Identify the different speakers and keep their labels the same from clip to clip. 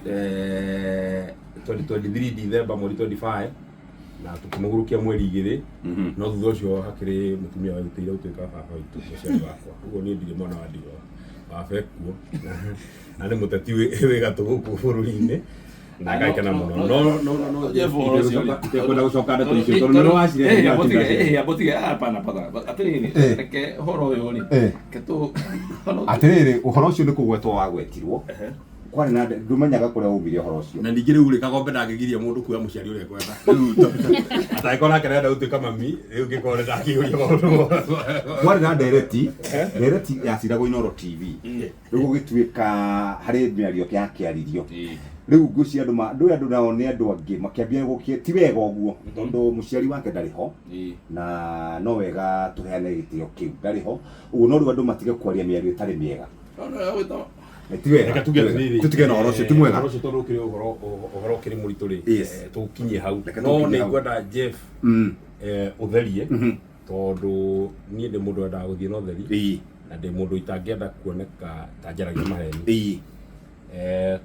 Speaker 1: 2023 December mweri 25 na tũkĩmũgurukia mweri 2. No thutha ũcio hakĩrĩ mũtumia werutĩire gũtuĩka baba witũ, mũciari wakwa. Ũguo niĩ ndirĩ mwana wa ndigwa, baba ekuo na nĩ mũteti wĩ gatũ gũkũ bũrũri-inĩ na ngakena mũno, no no no no
Speaker 2: Jeff, ũhoro ũcio rĩ.
Speaker 1: Itekwenda gũcoka ndeto icio tondũ nĩ wacirehe.
Speaker 2: Eh, ambotige, eh, ambotige, ah, hapana, hapana. Atĩrĩrĩ, reke ũhoro ũyũ rĩ, reke
Speaker 3: Atĩrĩrĩ, ũhoro ũcio nĩ kũgwetwo wagwetirwo. Kwarĩ na ndumenyaga kũrĩa umire ũhoro ũcio.
Speaker 1: Na ningĩ rĩu rĩ, Kagombe ndangĩgiria mũndũ kuoya mũciari ũrĩa ekwenda. Rĩu atangĩkorwo nake arenda gũtuĩka mami, rĩu ngĩkorwo nĩ ndakĩihũria maũndũ mothe.
Speaker 3: Kwarĩ na ndereti yaciragwo Inoro TV. Rĩu gũgĩtuĩka harĩ mĩario yakĩaririo. Rĩu ngwĩciria andũ ndũĩ andũ nao nĩ andũ angĩ makĩambia gũkĩ ti wega ũguo tondũ mũciari wake ndarĩ ho na no wega tũheane gĩtĩo kĩu, ndarĩ ho ũguo, no rĩu andũ matige kwaria mĩario ĩtarĩ mĩega.
Speaker 2: No, no, gwĩta
Speaker 3: Eh, ti wega.
Speaker 1: Reke tuge atĩrĩrĩ,
Speaker 3: Tũtige na ũhoro ũcio, ti mwega.
Speaker 1: Ũhoro ũcio tondũ ũkĩrĩ ũhoro ũkĩrĩ mũritũ rĩ, tũkinyie hau.
Speaker 3: Reke
Speaker 1: No
Speaker 3: tũkinyie
Speaker 1: nĩ
Speaker 3: hau.
Speaker 1: ngwenda Jeff ũtherie tondũ niĩ ndĩ mũndũ wendaga gũthiĩ na ũtheri na ndĩ mũndũ itangĩenda kuoneka ta njaragia maheni.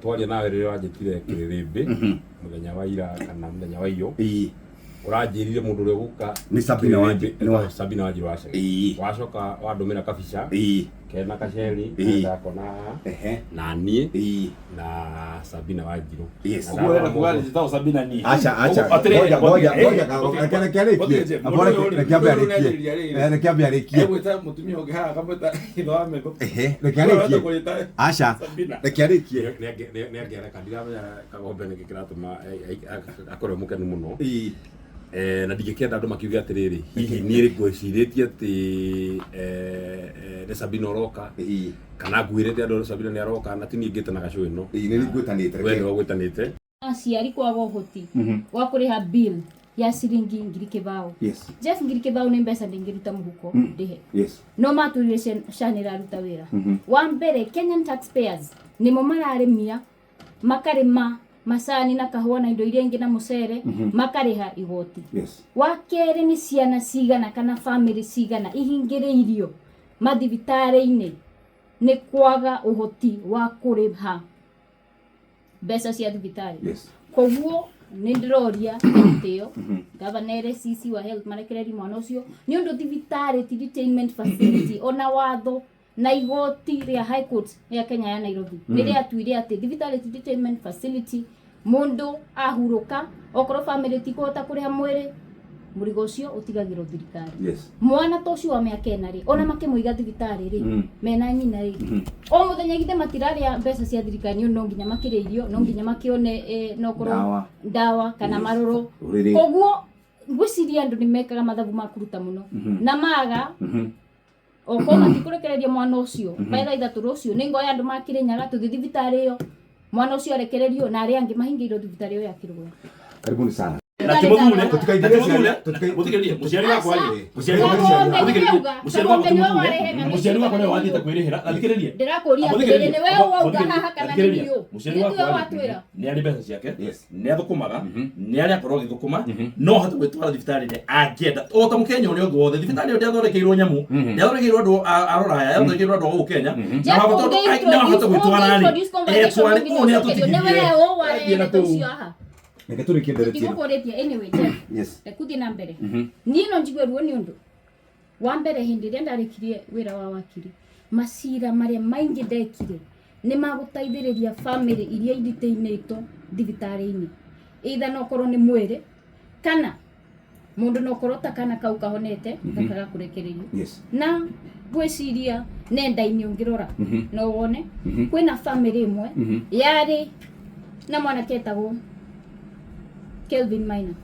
Speaker 1: Twaria nawe rĩrĩa wanjĩtire kĩrĩrĩmbĩ mũthenya wa ira kana mũthenya wa iyo, ũranjĩrire mũndũ ũrĩa ũgũka
Speaker 3: Nĩ Sabina
Speaker 1: kĩrĩrĩmbĩ
Speaker 3: Wanji-
Speaker 1: etagwo Sabina Wanjiru Wacege. Wacoka wandũmĩra kabica kena kaceri ndakona haha na niĩ na Sabina Wanjiru. Na
Speaker 2: Ũguo ũrenda
Speaker 1: ndarora
Speaker 2: kuga
Speaker 1: mũndũ-
Speaker 2: njĩtagwo Sabina niĩ?
Speaker 3: Aca, aca.
Speaker 2: Ũguo, atĩrĩrĩ,
Speaker 3: Ngoja, ngoja,
Speaker 2: ngoja,
Speaker 3: ngoja,
Speaker 2: ngoja,
Speaker 3: reke, reke arĩkie.
Speaker 2: ngoja, Jeff,
Speaker 3: Ambo
Speaker 2: mũndũ
Speaker 3: reke,
Speaker 2: ũyũ rĩ,
Speaker 3: reke ambe
Speaker 2: mũndũ ũyũ
Speaker 3: arĩkie.
Speaker 2: ũreciria rĩrĩ.
Speaker 3: Eh, reke ambe arĩkie.
Speaker 2: Egwĩta mũtumia ũngĩ haha akamwĩta ithe wa metho.
Speaker 3: Reke arĩkie.
Speaker 2: Ũrenda kũrĩta
Speaker 3: Aca,
Speaker 2: Sabina.
Speaker 3: reke arĩkie.
Speaker 1: Nĩ angĩareka ndiramenya Kagombe nĩkĩ kĩratũma akorwo mũkenu mũno. Na ndingĩkĩenda andũ makiuge atĩrĩrĩ, hihi niĩ ngwĩcirĩtie atĩ nĩ Sabina ũroka kana ngwĩrĩte andũ Sabina nĩ aroka, na ti niĩ ngĩte na gacũ ĩno.
Speaker 3: Nĩ ngwĩtanĩte.
Speaker 1: We nĩwe gwĩtanĩte.
Speaker 4: Aciari kwaga ũhoti wa kũrĩha bill ya ciringi 10,000. Jeff, 10,000 nĩ mbeca ndingĩruta mũhuko ndĩhe. No matwĩrire SHA nĩ ĩraruta wĩra. Wa mbere, Kenyan taxpayers nĩmo mararĩmia, makarĩma macani na kahũa na indo iria ingĩ na mũcere, makarĩha igoti. Wa kerĩ, nĩ ciana cigana kana famĩlĩ cigana ihingĩrĩirio mathibitarĩ-inĩ nĩ kwaga ũhoti wa kũrĩha mbeca cia thibitarĩ? Koguo nĩ ndĩroria gĩtĩo gavana ere CC wa health marekererie mwana ũcio, nĩ ũndũ thibitarĩ ti detainment facility. Ona watho na igoti rĩa High Court ya Kenya ya Nairobi nĩ rĩatuire atĩ thibitarĩ ti detainment facility. Mũndũ ahurũka, okorwo famĩlĩ ti kũhota kũrĩha mwĩrĩ, mũrigo ũcio ũtigagĩrwo thirikari. Mwana ta ũcio wa mĩaka 4 rĩ, ona makĩmũiga thibitarĩ rĩ, mena nyina rĩ, o mũthenya githĩ matirarĩa mbeca cia thirikari? Nĩ ũndũ no nginya makĩrĩe irio, no nginya makĩone no korwo
Speaker 3: Ndawa.
Speaker 4: Ndawa kana marũrũ.
Speaker 3: Ũrĩrĩ.
Speaker 4: Koguo ngwĩciria andũ nĩ mekaga mathabu ma kũruta mũno na maga okorwo matikũrekereria mwana ũcio by thaa 3 rũciũ, nĩ ngoya andũ makĩrĩnyaga tũthiĩ thibitarĩ ĩyo, mwana ũcio arekererio na arĩa angĩ mahingĩirwo thibitarĩ ĩyo ya Kĩrũgũya.
Speaker 3: Karibuni sana.
Speaker 2: Na ti mũthure.
Speaker 3: Tũtikaingĩrie
Speaker 2: Na ti mũthure.
Speaker 3: Mũthikĩrĩrie.
Speaker 2: Mũthikĩrĩrie, mũciari wakwa rĩ, mũciari wakwa,
Speaker 4: Kagombe
Speaker 2: mũthikĩrĩrie,
Speaker 4: nĩwe auga.
Speaker 2: Mũciari wakwa ti
Speaker 4: Kagombe nĩwe
Speaker 2: mũthure,
Speaker 4: warehe ng'ano
Speaker 2: mũciari wakwa nĩwe
Speaker 4: icio.
Speaker 2: wathiĩte kwĩrĩhĩra. Na thikĩrĩrie.
Speaker 4: Ndĩrakũria
Speaker 2: Mũthikĩrĩrie,
Speaker 4: atĩrĩrĩ, nĩwe wauga
Speaker 2: mũthikĩrĩrie,
Speaker 4: haha kana nĩ
Speaker 2: thikĩrĩria.
Speaker 4: niũ?
Speaker 2: Mũciari
Speaker 4: Nĩ
Speaker 2: wakwa
Speaker 4: tiwe
Speaker 2: rĩ,
Speaker 4: watwĩra.
Speaker 2: nĩ arĩ mbeca ciake, nĩ athũkũmaga, nĩ arĩ akorwo agĩthũkũma, no ahote gwĩtwara thibitarĩ ĩrĩa angĩenda o ta mũkenya ũrĩa ũngĩ wothe. Thibitarĩ ĩyo ndĩathondekeirwo nyamũ, ndĩathondekeirwo andũ a rũraya, yathondekeirwo andũ a gũkũ Kenya. Na
Speaker 4: Jeff,
Speaker 2: wahota tondũ na wahota gwĩtwara rĩ,
Speaker 4: ũngĩ-introduce conversation
Speaker 2: etware,
Speaker 4: no nginya
Speaker 2: ũũ nĩ
Speaker 4: ũcokerio. Nĩ
Speaker 2: atũtigithie.
Speaker 4: we ũ warehe
Speaker 2: Athiĩ na
Speaker 4: ndeto
Speaker 2: kũu.
Speaker 4: icio haha?
Speaker 3: Reke tũrĩkie ndereti ĩno.
Speaker 4: Ndigũkũrĩtie. Anyway, Jeff, reke ũthiĩ na mbere. Niĩ no njigue ruo nĩ ũndũ wa mbere, hĩndĩ ĩrĩa ndarĩkirie wĩra wa wakiri, macira marĩa maingĩ ndekire nĩ magũteithĩrĩria famĩlĩ iria idetainĩtwo thibitarĩ-inĩ, either no korwo nĩ mwĩrĩ kana mũndũ no korwo ta kana kau kahonete gakaga kũrekererio. Na ngwĩciria nenda-inĩ ũngĩrora no wone kwĩna famĩlĩ ĩmwe yarĩ na mwanake etagwo Kelvin Maina.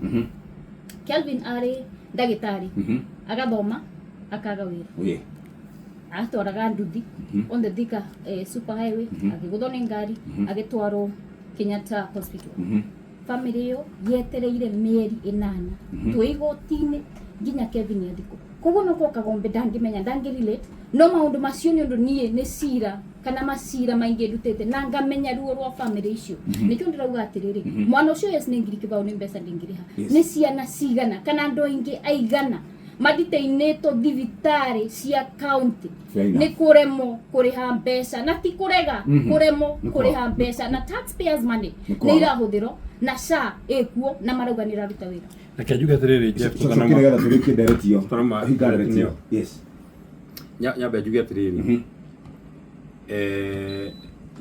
Speaker 4: Kelvin arĩ ndagĩtarĩ, agathoma akaga wĩra. Atwaraga nduthi on the Thika super highway, akĩgũthwo nĩ ngari, agĩtwarwo Kenyatta Hospital. Famĩlĩ ĩyo yetereire mĩeri 8 twĩ igoti-inĩ nginya Kevin athikwo. Koguo no korwo Kagombe ndangĩmenya, ndangĩ relate no maũndũ macio, nĩ ũndũ niĩ nĩ cira kana macira maingĩ ndutĩte na ngamenya ruo rwa famĩlĩ icio. Nĩkĩo ndĩrauga atĩrĩrĩ, mwana ũcio, yes, nĩ 10,000 nĩ mbeca ndingĩrĩha. Nĩ ciana cigana kana andũ aingĩ aigana Maditainĩtwo thibitarĩ cia county
Speaker 3: Fair enough.
Speaker 4: nĩ kũremwo kũrĩha mbeca, na ti kũrega, kũremwo
Speaker 3: Nĩ
Speaker 4: kũrĩha mbeca na taxpayers money
Speaker 3: Nĩ
Speaker 4: nĩ
Speaker 3: kwaga.
Speaker 4: irahũthĩrwo na SHA ĩkuo na marauga nĩ ĩraruta wĩra.
Speaker 1: Reke njuge atĩrĩrĩ, Jeff,
Speaker 3: Cokie nĩgetha tũrĩkie ndereti ĩyo.
Speaker 1: Tũtanama-
Speaker 3: Hinga ndereti ĩyo.
Speaker 1: ĩyo.
Speaker 3: Yes.
Speaker 1: Nyambe njuge atĩrĩrĩ,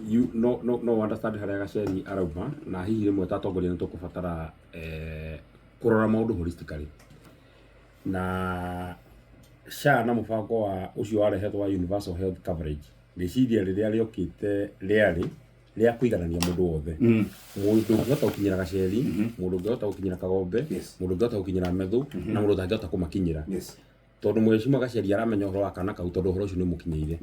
Speaker 1: you no understand harĩa Gaceri arauma, na hihi rĩmwe ta atongoria nĩ tũkũbatara kũrora maũndũ holistically. Na SHA na mũbango wa ũcio warehetwo wa universal health coverage, rĩciria rĩrĩa rĩokĩte rĩarĩ rĩa kũiganania mũndũ wothe, mũndũ ũngĩhota gũkinyĩra Gaceri, mũndũ ũngĩhota gũkinyĩra Kagombe, mũndũ ũngĩhota gũkinyĩra Methu, na mũndũ ũtangĩhota kũmakinyĩra, tondũ mheshimiwa Gaceri aramenya ũhoro wa kana kau tondũ ũhoro ũcio nĩ ũmũkinyĩire.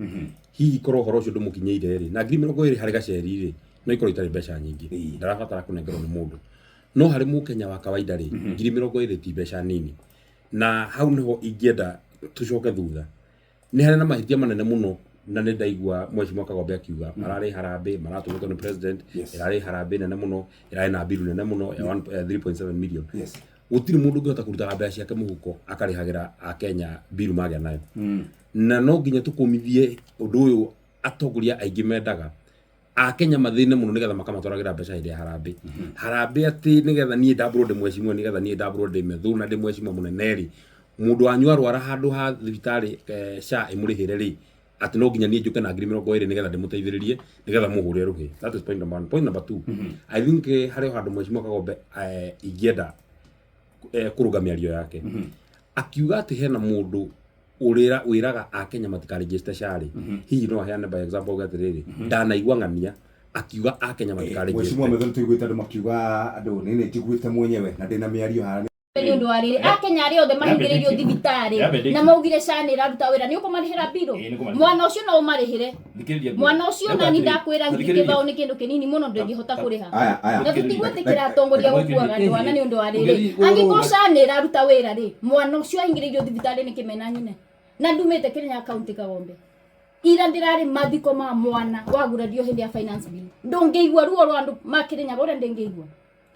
Speaker 1: Hihi korwo ũhoro ũcio ndũmũkinyĩire rĩ, na 20,000 harĩ Gaceri rĩ, no ikorwo itarĩ mbeca nyingĩ, ndarabatara kũnengerwo nĩ mũndũ. No harĩ mũkenya wa kawaida rĩ, 20,000 ti mbeca nini. Na hau niho ingĩenda tũcoke thutha. Nĩ harĩ na mahĩtia manene mũno, na nĩ ndaigua mheshimiwa Kagombe akiuga mararĩ harambĩ maratũmĩtwo nĩ president. Ĩrarĩ harambĩ nene mũno, ĩrarĩ na biru nene mũno ya 3.7 million. Gũtirĩ mũndũ ũngĩhota kũrutaga mbeca ciake mũhuko akarĩhagĩra akenya biru magĩa nayo. Na no nginya tũkũmithie ũndũ ũyũ. Atongoria aingĩ mendaga akenya mathĩne mũno nĩgetha makamatwaragĩra mbeca hĩndĩ ya harambĩ. Harambĩ atĩ nĩgetha niĩ ndambũrwo ndĩ mheshimiwa, nĩgetha niĩ ndambũrwo ndĩ Methu na ndĩ mheshimiwa mũnene rĩ, mũndũ wanyu arwara handũ ha thibitarĩ, SHA ĩmũrĩhĩre rĩ, atĩ no nginya niĩ njũke na 20,000 nĩgetha ndĩmũteithĩrĩrie nĩgetha mũhũre rũhĩ. That is point number one. Point number two, I think harĩ o handũ mheshimiwa Kagombe ingĩenda kũrũnga mĩario yake, akiuga atĩ hena mũndũ ũrĩra wĩraga akenya matikarĩnjĩste SHA rĩ. Hihi no aheane by example, auge atĩrĩrĩ, ndanaigua ng'ania akiuga akenya
Speaker 3: Mheshimiwa
Speaker 1: matikarĩnjĩste.
Speaker 3: Methu, nĩtũiguĩte andũ makiuga andũ nĩ njiguĩte mwenyewe na ndĩna mĩario haha.
Speaker 4: Nĩ ũndũ wa rĩrĩ, akenya arĩa othe mahingĩrĩirio thibitarĩ
Speaker 2: Yambe ndĩkie.
Speaker 4: na maugire SHA nĩ ĩraruta wĩra, nĩ ũkũmarĩhĩra mbirũ?
Speaker 2: Ĩĩ, nĩ kũmarĩhĩra.
Speaker 4: Mwana ũcio no ũmarĩhĩre?
Speaker 2: Thikĩrĩria ngwĩre.
Speaker 4: Mwana ũcio
Speaker 2: Rĩu
Speaker 4: nani
Speaker 2: atĩrĩrĩ,
Speaker 4: ndakwĩra ngiri
Speaker 2: thikĩrĩria.
Speaker 4: kĩbaũ nĩ kĩndũ kĩnini mũno ndũngĩhota kũrĩha.
Speaker 3: Aya, aya.
Speaker 4: Na tũtigwĩtĩkĩra atongoria gũkuaga andũ ana. Nĩ ũndũ wa rĩrĩ,
Speaker 2: Ũngĩthiĩ
Speaker 4: angĩkorwo SHA nĩ ĩraruta wĩra rĩ, mwana ũcio ahingĩrĩirio thibitarĩ nĩ kĩmena nyine. Na ndumĩte Kĩrĩnyaga kaunti Kagombe, ira ndĩrarĩ mathiko ma mwana wagurario hĩndĩ ya finance bill. Ndũngĩigua ruo rwa andũ ma Kĩrĩnyaga ũrĩa ndĩngĩigua.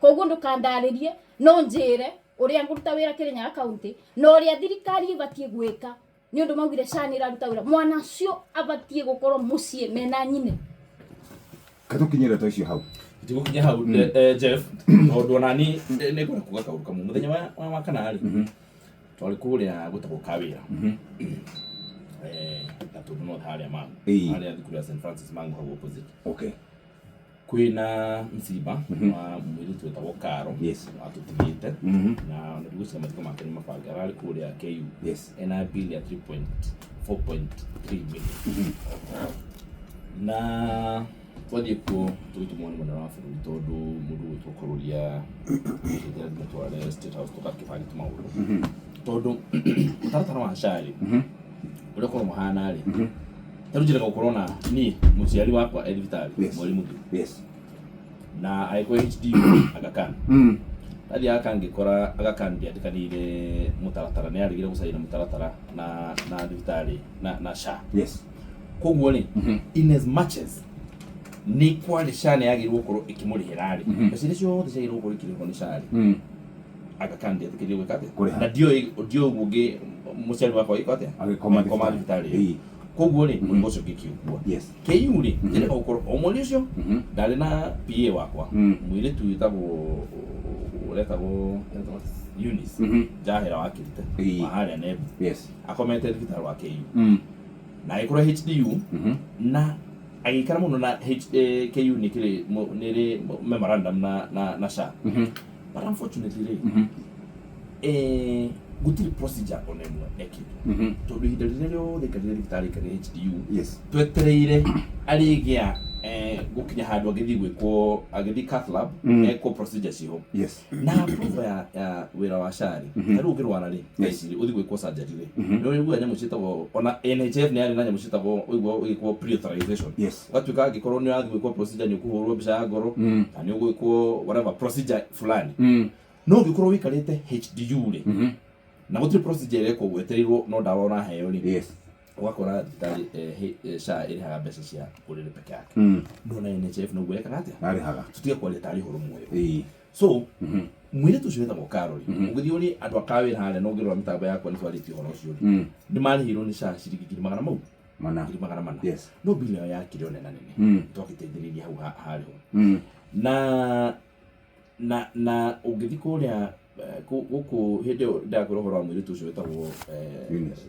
Speaker 4: Koguo ndũkandarĩrie, no njĩre ũrĩa ngũruta wĩra Kĩrĩnyaga kaunti na ũrĩa thirikari ĩbatiĩ gwĩka. Nĩ ũndũ maugire SHA nĩ ĩraruta wĩra, mwana ũcio abatiĩ gũkorwo mũciĩ mena nyine.
Speaker 3: Katũkinyĩre to icio hau.
Speaker 2: Tigũkinya hau, Jeff, tondũ onani nĩ ngwenda kuga kaũndũ kamwe. Mũthenya wa kana rĩ, twarĩ kũrĩa gwĩtagwo Kawĩra, Gatundu North, harĩa Mangu, harĩa thukuru ya St Francis Mangu hau opposite. Kwĩna msiba wa mũirĩtu wĩtagwo Karo watũtigĩte, na ndigwĩciria mathiko make nĩ mabange. Ararĩ kũrĩa KU, ena bill ya 3.4.3 million. Na twathiĩ kuo tũgĩtũmwo nĩ mũnene wa bũrũri, tondũ mũndũ gwĩtwo kũrũria tũmũtware State House tũgakĩbange tũmaũndũ, tondũ mũtaratara wa SHA rĩ, ũrĩa ũkorwo mũhana rĩ, ta rĩu njĩraga gũkorwo na niĩ mũciari wakwa e thibitarĩ mweri mũthiru, na agĩkorwo HDU Aga Khan. Ndathiĩ Aga Khan ngĩkora Aga Khan ndĩandĩkanĩire mũtaratara, nĩ aregire gũcaina mũtaratara na thibitarĩ na SHA. Koguo rĩ, in as much as nĩ kwarĩ SHA nĩ yagĩrĩirwo gũkorwo ĩkĩmũrĩhĩra rĩ, mbeca iria ciothe ciagĩrĩirwo gũkorwo ikĩrĩhwo nĩ SHA rĩ, Aga Khan ndĩetĩkĩrire gwĩka atĩa?
Speaker 3: Kũrĩha.
Speaker 2: Na ndiũĩ ũguo ũngĩ mũciari wakwa agĩka atĩa?
Speaker 3: Agĩkoma
Speaker 2: Agĩkoma
Speaker 3: thibitarĩ.
Speaker 2: thibitarĩ ĩyo. Koguo rĩ, mũrimũ ũcio ngĩkĩũkua KU rĩ, njĩrĩga gũkorwo o mweri ũcio ndarĩ na PA wakwa, mũirĩtu wĩtagwo ũretagwo Eunice Njahera wa Kĩrite, wa harĩa Nembu, akomete thibitarĩ wa KU na agĩkorwo HDU na agĩikara mũno na KU nĩ kĩrĩ nĩ rĩ memorandum na SHA. But unfortunately rĩ, gũtirĩ procedure ona ĩmwe ekĩtwo, tondũ ihinda rĩrĩa rĩothe aikarire thibitarĩ, aikarire HDU, twetereire arĩgĩa gũkinya handũ agĩthiĩ gwĩkwo, agĩthiĩ cath lab, ekwo procedure ciho na approval ya wĩra wa SHA rĩ. Ta rĩu ũngĩrwara rĩ, thaa ici rĩ, ũthiĩ gwĩkwo surgery rĩ, nĩ ũiguaga nyamũ ciĩtagwo, ona NHIF nĩ yarĩ na nyamũ ciĩtagwo ũigua ũgĩkwo pre-authorization. Ũgatuĩka angĩkorwo nĩ ũrathiĩ gwĩkwo procedure, nĩ ũkũhũrwo mbica ya ngoro kana nĩ ũgwĩkwo whatever procedure fulani. No ũngĩkorwo wĩikarĩte HDU rĩ, na gũtirĩ procedure ĩrekwo, gwetereirwo no ndawa ũraheo rĩ, ũgakora thibitarĩ SHA ĩrĩhaga mbeca cia ũrĩrĩ peke yake, no na NHIF noguo ĩkaga atĩa?
Speaker 3: Arĩhaga.
Speaker 2: Tũtige kwaria tarĩ ũhoro muoyo. So Mũirĩtu ũcio wĩtagwo Carol, ũngĩthiĩ ũrie andũ a kawĩra harĩa na ũngĩrora mĩtambo yakwa nĩ twarĩtie ũhoro ũcio rĩ, nĩ marĩhirwo nĩ SHA ciringi ngiri magana mau
Speaker 3: 400.
Speaker 2: 400,000.
Speaker 3: Yes.
Speaker 2: No bill ĩyo yakĩrĩ o nena nene. Twagĩteithĩrĩria hau harĩ ho. Na ũngĩthiĩ kũrĩa gũkũ hĩndĩ ĩyo ndakwĩra ũhoro wa mũirĩtu ũcio wĩtagwo
Speaker 3: Eunice.